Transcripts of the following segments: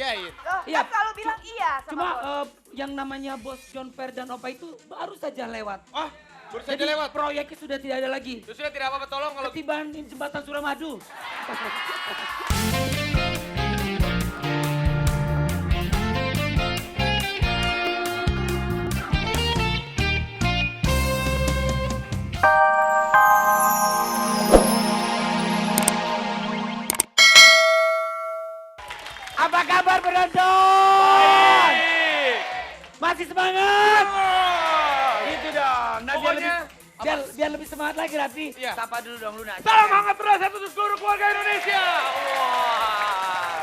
diiyain. Loh, Iya. kan selalu bilang iya sama Cuma bos. yang namanya bos John Per dan Opa itu baru saja lewat. Oh, baru saja Jadi lewat. proyeknya sudah tidak ada lagi. Terus sudah tidak apa-apa, tolong kalau Ketiban jembatan Suramadu. Apa kabar penonton? Masih semangat? Itu dong. Nah, Pokoknya, biar lebih semangat lagi Raffi. Iya. Sapa dulu dong Luna. salam hangat terasa untuk seluruh keluarga Indonesia. Wah.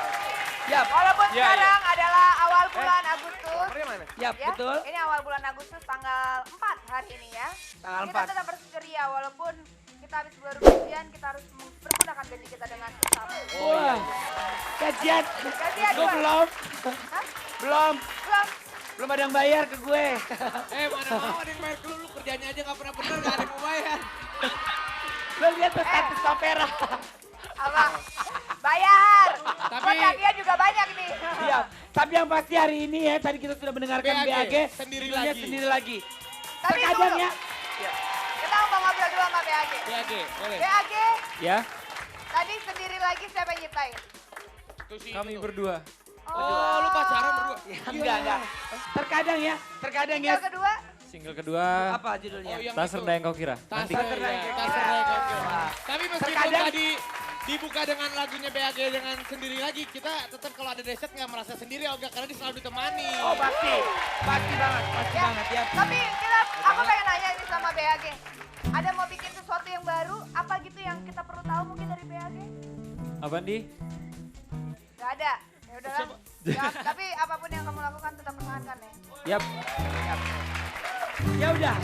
Yap, Walaupun Iya, sekarang adalah awal bulan Agustus. Nomornya mana? yap Ya, betul. ini awal bulan Agustus tanggal 4 hari ini ya. Tanggal Kita 4. tetap berceria walaupun kita habis baru gajian, kita harus mempergunakan gaji kita dengan susah. Wah, gajian. Gajian Gue gua. belum. Hah? Belum. Belum. Belum ada yang bayar ke gue. Mana mau ada yang bayar ke lu kerjanya aja gak pernah bener, gak ada yang mau bayar. Lo lihat tuh status Tapera. Apa? Bayar. Tapi- Buat hadiah juga banyak nih. Iya, tapi yang pasti hari ini ya, tadi kita sudah mendengarkan BAG, BAG. sendiri judulnya lagi. Sendiri lagi. Tapi Terkadang dulu. ya. Kita mau ngobrol dulu sama BAG. BAG, boleh. BAG, Ya, tadi sendiri lagi siapa yang nyiptain? Tuh si kami itu. berdua. Oh, lu pacaran berdua? Enggak. Terkadang ya, terkadang ya. Yang kedua, Single kedua, Apa judulnya? Oh, yang tak itu. serendah yang kau kira. Tas Nanti. rendah, tas rendah, oke. Tapi meskipun Terkadang- tadi dibuka dengan lagunya BAG dengan sendiri lagi, kita tetap kalau ada Deset nggak merasa sendiri, Olga, karena dia selalu ditemani. Oh pasti, pasti ya. banget ya. Tapi kita, aku pengen nanya ini sama BAG. Ada mau bikin sesuatu yang baru? Apa gitu yang kita perlu tahu mungkin dari BAG? Apa Di? Gak ada. Ya udahlah. Ya, tapi apapun yang kamu lakukan tetap pertahankan ya. Yap. Ya udah.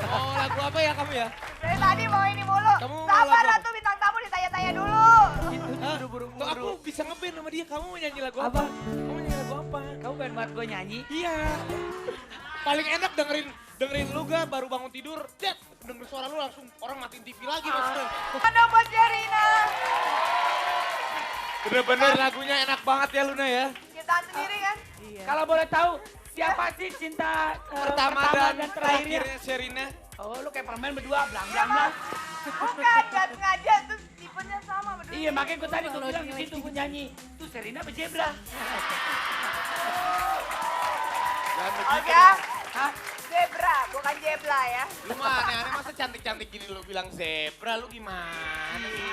Oh, lagu apa ya kamu ya? Dari tadi mau ini mulu. Kamu mau Sabar lagu apa? Ratu bintang tamu ditanya-tanya dulu. Itu Hah? buru-buru. Tuh, aku bisa ngeband sama dia, kamu mau nyanyi lagu apa? Apa? Kamu mau nyanyi lagu apa? Kamu pengen banget gue nyanyi? Iya. Paling enak dengerin lu gak baru bangun tidur, Jet, denger suara lu langsung orang matiin TV lagi. maksudnya. Mana buat Jerina? Bener-bener lagunya enak banget ya Luna ya. Ciptaan sendiri kan? Kalau boleh tahu, siapa sih cinta Pertama dan terakhirnya? terakhirnya Sherina. Oh, lu kayak permen berdua, blang. Bukan, gak sengaja tuh tipenya sama berdua. Iya, makanya gue tadi gue bilang di situ gue nyanyi. Tuh Serina apa Zebra? Jangan begitu. Oke, Hah? zebra, bukan jebla ya. Lu mah aneh-aneh masa cantik-cantik gini lu bilang zebra, lu gimana sih?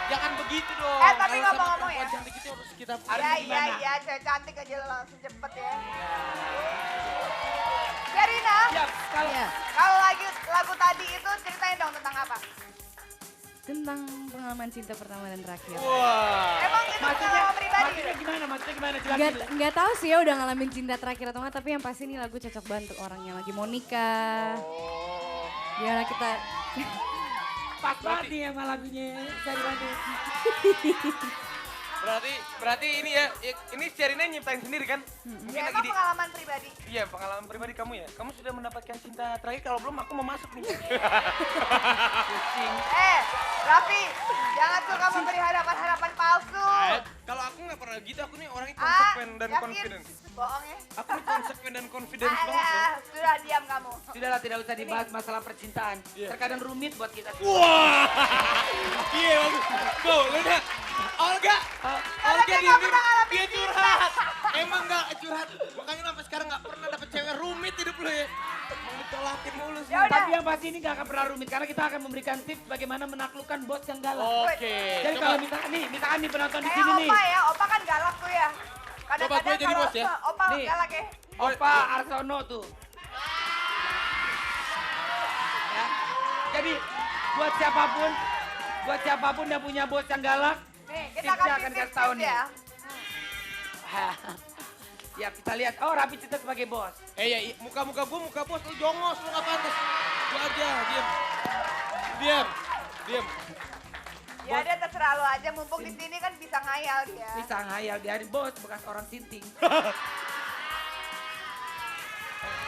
Jangan begitu dong. Tapi Kalau sama ngomong-ngomong perempuan ya. cantik itu harus kita Harus Iya, gimana? iya, cewek cantik aja lo langsung cepet ya. Jerina, Siap, kalau kalau lagu tadi itu ceritain dong tentang apa? Tentang pengalaman cinta pertama dan terakhir. Wah. Emang itu pengalaman pribadi? maksudnya gimana? Jelasin. Nggak tahu sih ya udah ngalamin cinta terakhir atau enggak, tapi yang pasti ini lagu cocok banget untuk orang yang lagi mau nikah. Gimana kita Pas banget nih sama lagunya. Cari lagu. Berarti ini ya, ini Sherina nyiptain sendiri kan? Mungkin Ya, lagi emang di, pengalaman pribadi. iya pengalaman pribadi kamu ya. Kamu sudah mendapatkan cinta terakhir, kalau belum aku mau masuk nih. Raffi, jangan suka memberi harapan-harapan palsu. Kalau aku nggak pernah gitu, aku nih orangnya Ah, konsekuen dan yakin? confident. Bohong ya? Aku nih konsekuen dan confident banget. loh. Alah, sudah diam kamu. Sudahlah, tidak usah dibahas masalah percintaan. Iya. Terkadang rumit buat kita. Wah, iya bagus. Tuh, Luna, Olga, Karena Olga dia dia, nggak pernah ngalamin dia curhat. Emang nggak curhat, makanya lu sampai sekarang nggak pernah dapet cewek rumit hidup lu ya. Mau ditolakin mulu sih. Ya udah. Tapi yang pasti ini gak akan pernah rumit karena kita akan memberikan tips bagaimana menaklukkan bos yang galak. Oke, Jadi coba. kalau misalkan nih penonton di Kayak sini nih. Opa ya, Opa kan galak tuh ya. Coba gue jadi bos ya. Opa Nih. galak ya. Opa Arsono tuh. Ya. Jadi buat siapapun yang punya bos yang galak, Nih, kita tipsnya kasih akan kasih tips tahu nih. ya. Ya kita lihat, oh Raffi Cita sebagai bos. Ya, muka-muka gue muka bos, lu jongos, lu gak pantas. Lu aja, diam. Ya dia terserah lo aja, mumpung di sini kan bisa ngayal dia. Bisa ngayal, dia bos bekas orang sinting.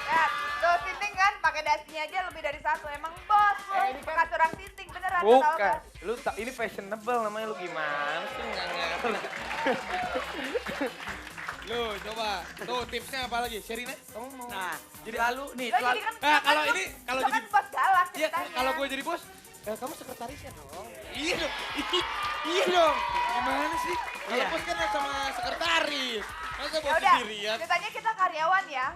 Ya, tuh Sinting kan pakai dasinya aja lebih dari satu. Emang bos, ini kan- bekas orang Sinting beneran. Tahu Bukan. kan? Lu ini fashionable namanya, lu gimana sih nggak ngerti. Lu coba. Tuh tipsnya apa lagi? Sherina, kamu mau? Nah, jadi lalu nih, Lo jadi kan, Nah, kalau kan ini, lu- kalau lu jadi- kan bos galak Iya, ceritanya. kalau gue jadi bos, kamu sekretarisnya dong. Iya dong. Iya dong. Gimana sih? Kalau Iya. bos kan sama sekretaris. Masa Ya bos udah, sendirian? ceritanya kita karyawan ya.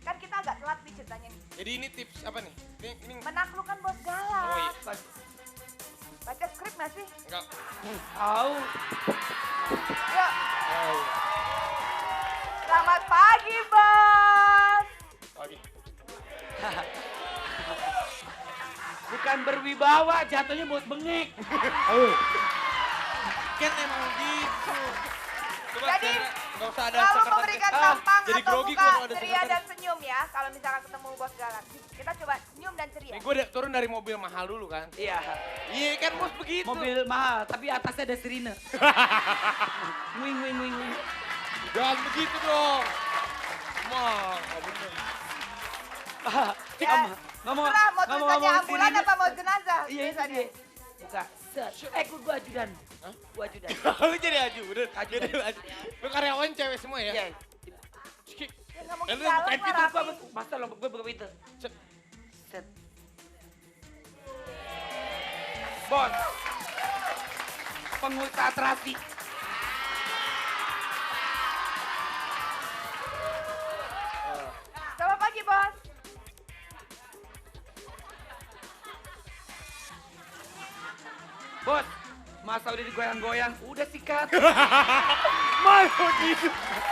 Kan kita agak telat nih ceritanya nih. Jadi ini tips apa nih? Ini Menaklukkan bos galak. Oh iya. Baca skrip gak sih? enggak. tahu. Yuk. Selamat pagi, bos. Pagi. Bukan berwibawa, jatuhnya bos bengek. Kan emang gitu. Coba Jadi, enggak usah ada Selalu sekretaris. memberikan tampang jadi atau grogi muka kalau ada ceria sekretaris. dan senyum ya. Kalau misalkan ketemu bos galak. Kita coba senyum dan ceria. Nih gue turun dari mobil mahal dulu kan. Iya, Iya kan bos begitu. mobil mahal, tapi atasnya ada sirine. Wing, wing, wing, wing. Jangan begitu dong. Mah, nggak bener. Ya, Ngomong, terserah mau tulisannya ngomong ambulan sirine. apa mau jenazah. Iya, itu tulisannya. dia. Buka. Set. Gua ajudan. Hah? Gua ajudan. Lu jadi ajudan. Ajudan. Jadi aju. Lu karyawan cewek semua ya? Iya. Ya nggak mungkin Lu galak bukain lah, pintu, Raffi. Masa lo gue buka pintu. Set. Set. Bos. Pengusaha terasi. Selamat pagi, bos. Bos, masa udah digoyang-goyang, udah sikat. Mal begitu.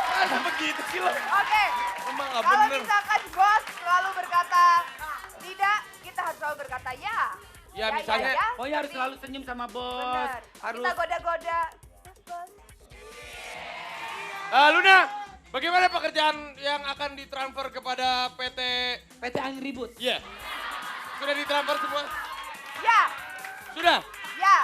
Masa begitu sih lo? Oke. Emang nggak Kalau bener. misalkan bos selalu berkata tidak, kita harus selalu berkata ya. Ya, misalnya- Oh ya harus selalu senyum sama bos. Benar. Harus. Kita goda-goda. Yes, bos. Luna, bagaimana pekerjaan yang akan ditransfer kepada PT? PT Angin Ribut. Iya. Sudah ditransfer semua? Ya, Sudah. ya,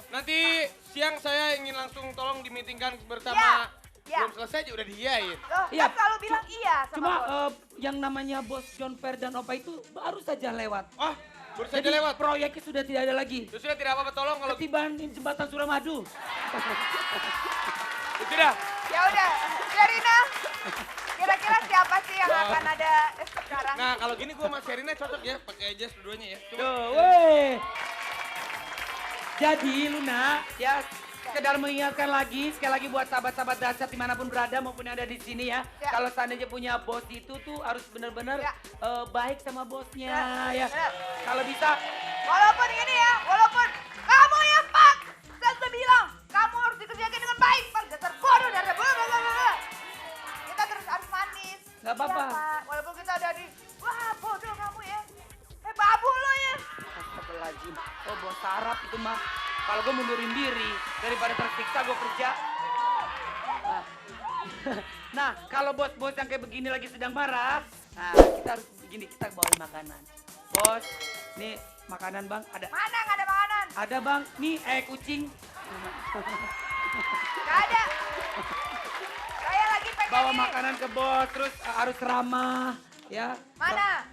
Nanti siang saya ingin langsung tolong dimitingkan bersama. Ya. Belum selesai aja udah diiyain. loh, Iya. kan selalu bilang iya sama Cuma bos. yang namanya bos John Fer dan Opa itu baru saja lewat. Oh, baru saja Jadi lewat. proyeknya sudah tidak ada lagi. Sudah tidak apa-apa, tolong kalau Ketiban di jembatan Suramadu. sudah. Ya udah, Sherina. Kira-kira siapa sih yang akan ada sekarang? Nah, kalau gini gua sama Sherina cocok ya, pakai jas dua-duanya ya. Coba. Tuh, weh. Jadi Luna, ya sekedar mengingatkan lagi, sekali lagi buat sahabat-sahabat dahsyat dimanapun berada maupun yang ada di sini ya. Ya. Kalau seandainya punya bos itu tuh harus benar-benar Ya. baik sama bosnya Ya. ya. Ya. Kalau bisa, Walaupun ini ya, walaupun kamu yang pak, saya sudah bilang, kamu harus dikerjakan dengan baik, pak. Dasar bodoh, dasar bodoh. Kita terus harus manis. Nggak apa-apa. Iya, Pak. Walaupun kita ada di, wah bodoh kamu ya. Babu lo ya. astagfirullahaladzim. Oh bos sarap itu mah. Kalau gue mundurin diri daripada tersiksa gue kerja. Nah, nah kalau bos-bos yang kayak begini lagi sedang marah, nah kita harus begini, kita bawain makanan. Bos, nih makanan bang ada. Mana nggak ada makanan? Ada bang, nih kucing. Nggak ada. Saya lagi pengen Bawa ini. makanan ke bos, terus harus ramah, ya. Mana?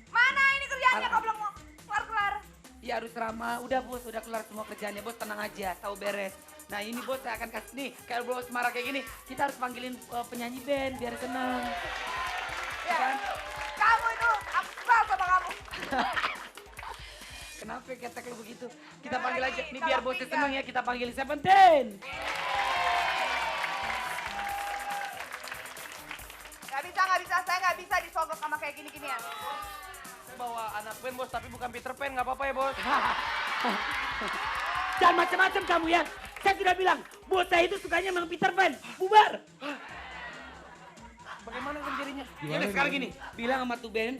Mana ini kerjaannya kok belum kelar-kelar? Ya harus ramah. Udah bos, udah kelar semua kerjaannya bos, tenang aja, tahu beres. Nah ini bos saya akan kasih nih, kayak bos marah kayak gini, kita harus panggilin penyanyi band biar senang. Ya. Kan? Kamu itu, aku kesal sama kamu. Kenapa kita kayak begitu? Kita Jangan panggil lagi, aja, nih biar kalau bosnya pinggang. senang ya, kita panggil Seventeen. Nggak bisa, saya nggak bisa disogok sama kayak gini-ginian. Saya bawa anak band bos, tapi bukan Peter Pan, nggak apa-apa ya bos. Jangan macam-macam kamu ya. Saya sudah bilang, bos saya itu sukanya memang Peter Pan. Bubar. Bagaimana kan jadinya? Ini sekarang gini, bilang sama tuh band.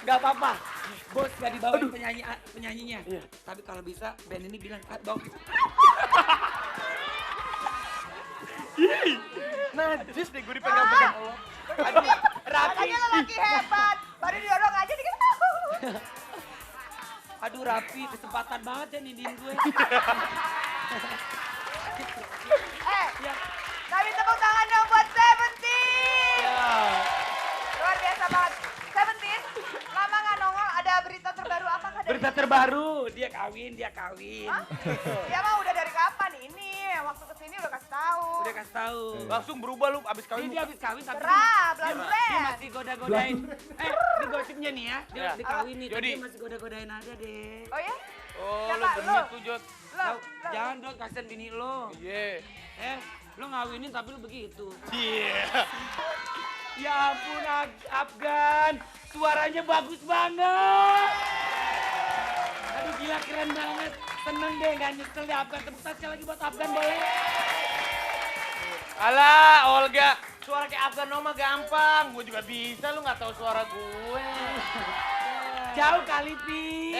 Gak apa-apa, bos gak dibawa penyanyinya. Tapi kalau bisa band ini bilang, bawa. Najis deh gue dipegang-pegang. Aduh, Rapi. Makanya lelaki hebat. Baru didorong aja dikit. Aduh Rapi, kesempatan banget ya nindiin gue. Ya. Kami tepuk tangan dong buat Seventeen. Ya. Luar biasa banget. Seventeen, lama nggak nongol, ada berita terbaru apakah dari... Berita terbaru, dia kawin. Hah? Dia mah udah dari kapan ini? Waktu kesini udah kasih tahu. Udah kasih tahu. Langsung berubah lu abis kawin. Dia habis kawin tapi Gerah, dia belan-belan. masih goda-godain. Di gosipnya nih ya, dia Ya. dikawin nih, tapi Jody. dia masih goda-godain aja deh. Oh ya? Oh, Siapa? lu bener tuh, Jod. Lo, Jangan dong, kasihan bini lo. Iya. Lo ngawinin tapi lo begitu. Iya. Ya ampun Afgan, suaranya bagus banget. Aduh gila keren banget, seneng deh gak nyesel deh Afgan. Tepuk tangan sekali lagi buat Afgan boleh? Alah, Olga. Suara kayak Afgan Noma gampang. Gue juga bisa, lu gak tahu suara gue. Jauh kali Pi.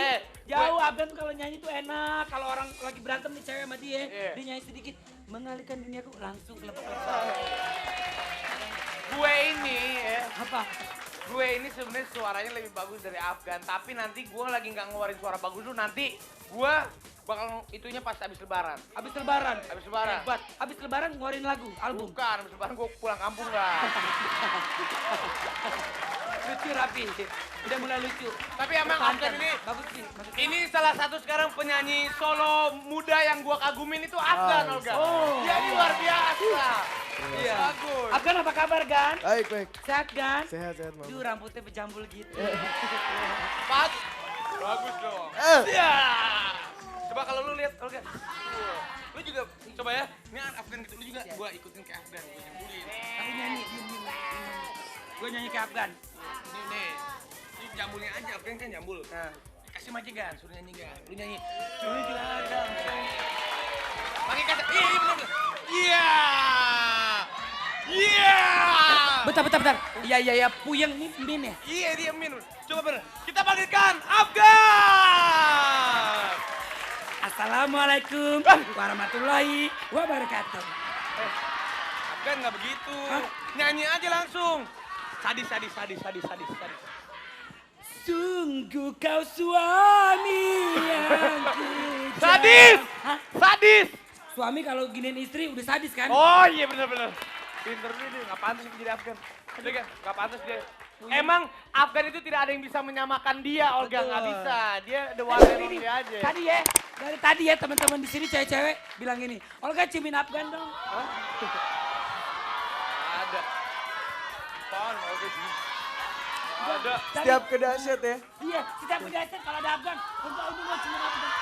Jauh gue- Afgan tuh kalau nyanyi tuh enak. Kalau orang lagi berantem nih cewek sama dia, Iya. dia nyanyi sedikit. Mengalihkan duniaku langsung kelepek. Gue ini Apa? gue ini sebenarnya suaranya lebih bagus dari Afgan. Tapi nanti gue lagi nggak ngeluarin suara bagus dulu. Nanti gue bakal itunya pas abis lebaran. Abis lebaran? Abis lebaran. Hebat. Abis lebaran ngeluarin lagu, album. Bukan, abis lebaran gue pulang kampung lah. Lucu Rapi, udah mulai lucu. Tapi emang Afgan ini, Bagus sih. ini salah satu sekarang penyanyi solo muda yang gue kagumin itu Afgan, Olga. Oh. Dia ini luar biasa. Iya. Bagus. Afgan apa kabar Gan? Baik, baik. Sehat Gan? Sehat, sehat, Mama. Duh rambutnya berjambul gitu. Bagus. Bagus dong. Eh. Iya. Coba kalau lu lihat, Olga. Tuh. Lu juga coba ya. Ini Afgan gitu, lu juga gua ikutin kayak Afgan, gua nyambulin. Tapi nyanyi, diem. Gue nyanyi ke Afgan. Nih. Lu jambulnya aja, Afgan kan jambul. Nah, kasih maji Gan, suruh nyanyi Gan. Lu nyanyi. Suruh geladang. Pakai kata, iya bener. Iya. Iya. Bentar. Iya, puyeng nih, Min ya? Iya, dia Min. Coba bener. Kita panggilkan Afgan. Assalamualaikum warahmatullahi wabarakatuh. Afgan nggak begitu. Hah? Nyanyi aja langsung. Sadis. Sungguh kau suami yang ku Sadis! Hah? Sadis! Suami kalau giniin istri udah sadis kan? Oh iya bener. Pinter dia, nggak pantas jadi Afgan. Udah kan, nggak pantas dia. Emang Afgan itu tidak ada yang bisa menyamakan dia, Olga. Nggak Betul. bisa. Dia the one and only aja. Dari tadi ya teman-teman di sini cewek-cewek bilang gini, Olga ciumin Afgan dong. Ada. Apaan, Olga sih? Ada. Setiap kedahsyat ya. Iya, setiap kedahsyat kalau ada Afgan, Olga ini mau ciumin Afgan.